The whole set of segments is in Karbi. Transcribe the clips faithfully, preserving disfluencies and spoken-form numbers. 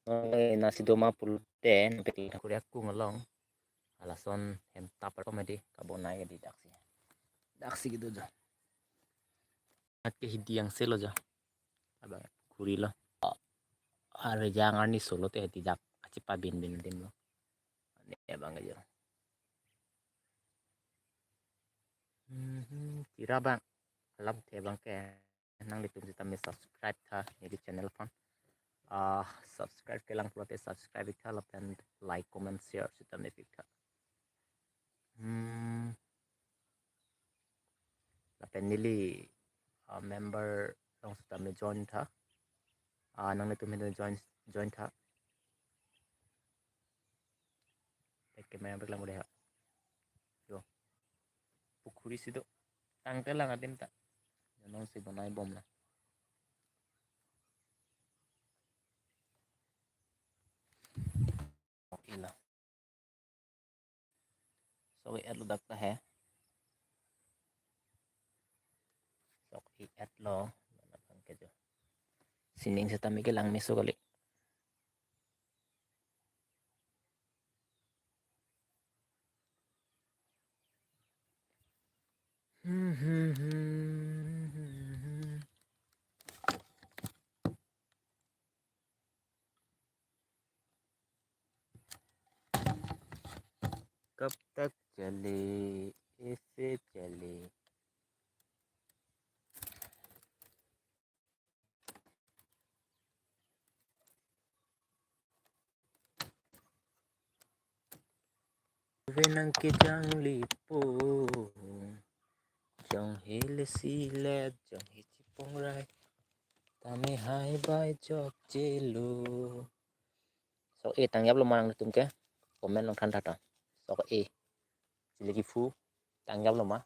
Non nangsi doma pulote nangpeklang tha, kuri akung along. Halason hem tap ra komedi kabonai ke di daksi. Daksi kedo jo. Ake hidi angse lo jo. Abang kuri lo. Arve jang arni solo te hidi dak kachepabin bin adim lo. Ani abang ke jo. Mhm, kira abang. Alam te abang ke. Nanglitum sitame subscribe tha neli channel aphan. Ah, subscribe kelang pulote subscribe ik tha lapen like, comment, share sitame pik tha. Hmm. Lapen neli, ah, member along sitame join tha. Ah, nanglitum hem join, join tha. Pek ke member lang udah. Yo. Pukhuri si do. Tangte lang adim ta. Nonsi bonai bom na. Ila. So, i-add lo dak ta he. So, i-add lo. Mana bang ke jo. Sining sitame kelang meso kali. कब तक चले ऐसे चले। Ave nang kejang lipo. Jong he lesi let, jong he chipong rai. Tame hai bai jok jelo. So, e tangjap lo ma nangtum ke? Comment along than tha ta. So, e. Chili kiphu. Tangjap lo ma.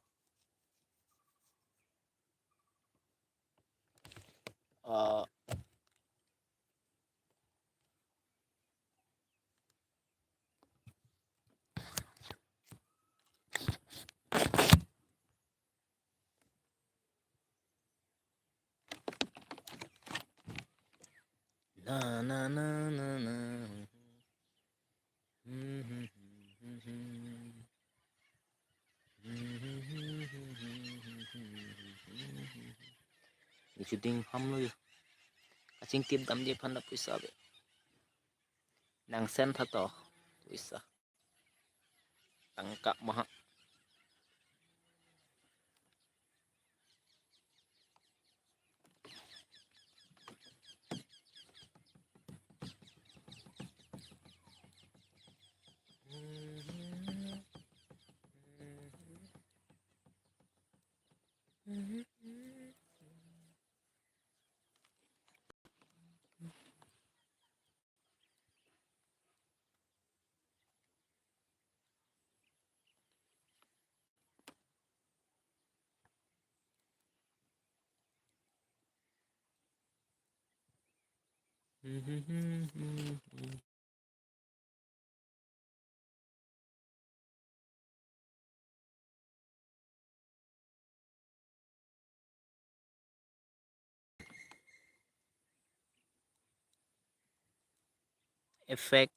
Ah. Na, na, na, na, na. Ni shooting ham lo yo. Kachingthip damji aphan ta poisa ave. Nang send tha to poisa. Tangka maha. Effect.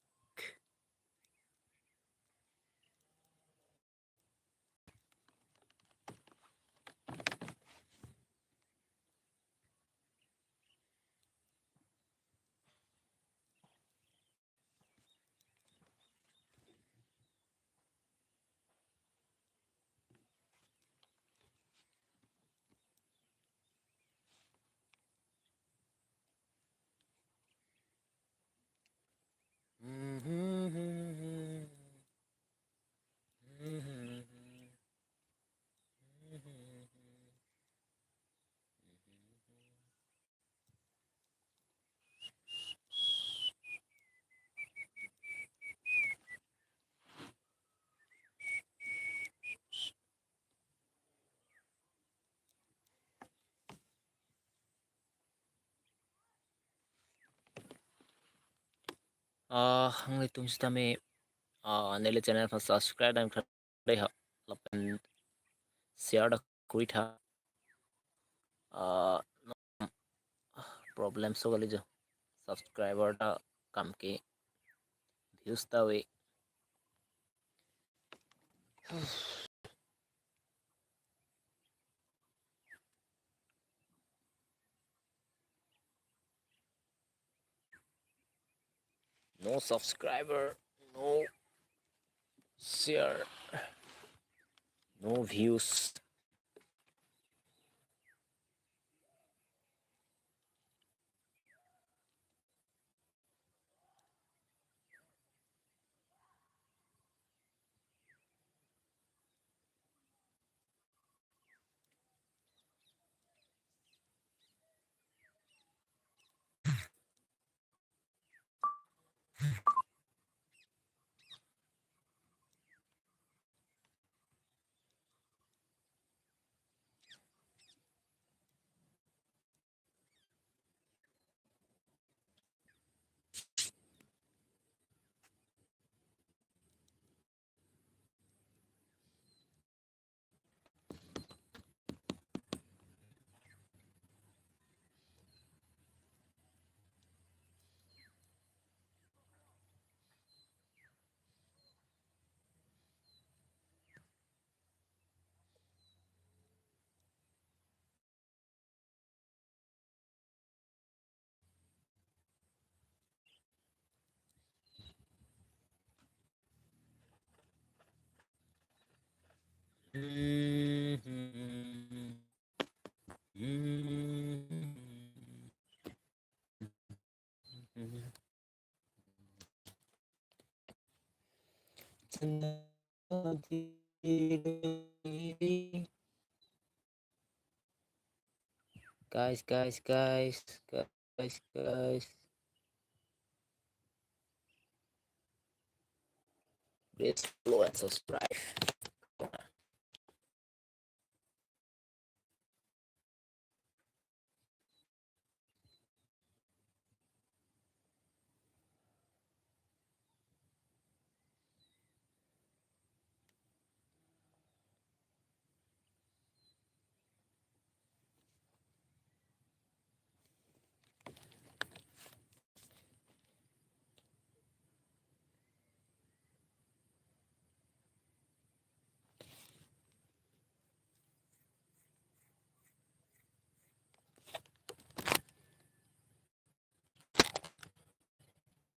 Ah, nanglitum sitame, ah, neli channel aphan subscribe dam kardai ha, lapen share ta kuri tha. Ah, problem so kali jo. Subscriber ta kam ke views ta ave. No subscriber, no share, no views. Guys, guys, guys, guys, guys. Please follow and subscribe.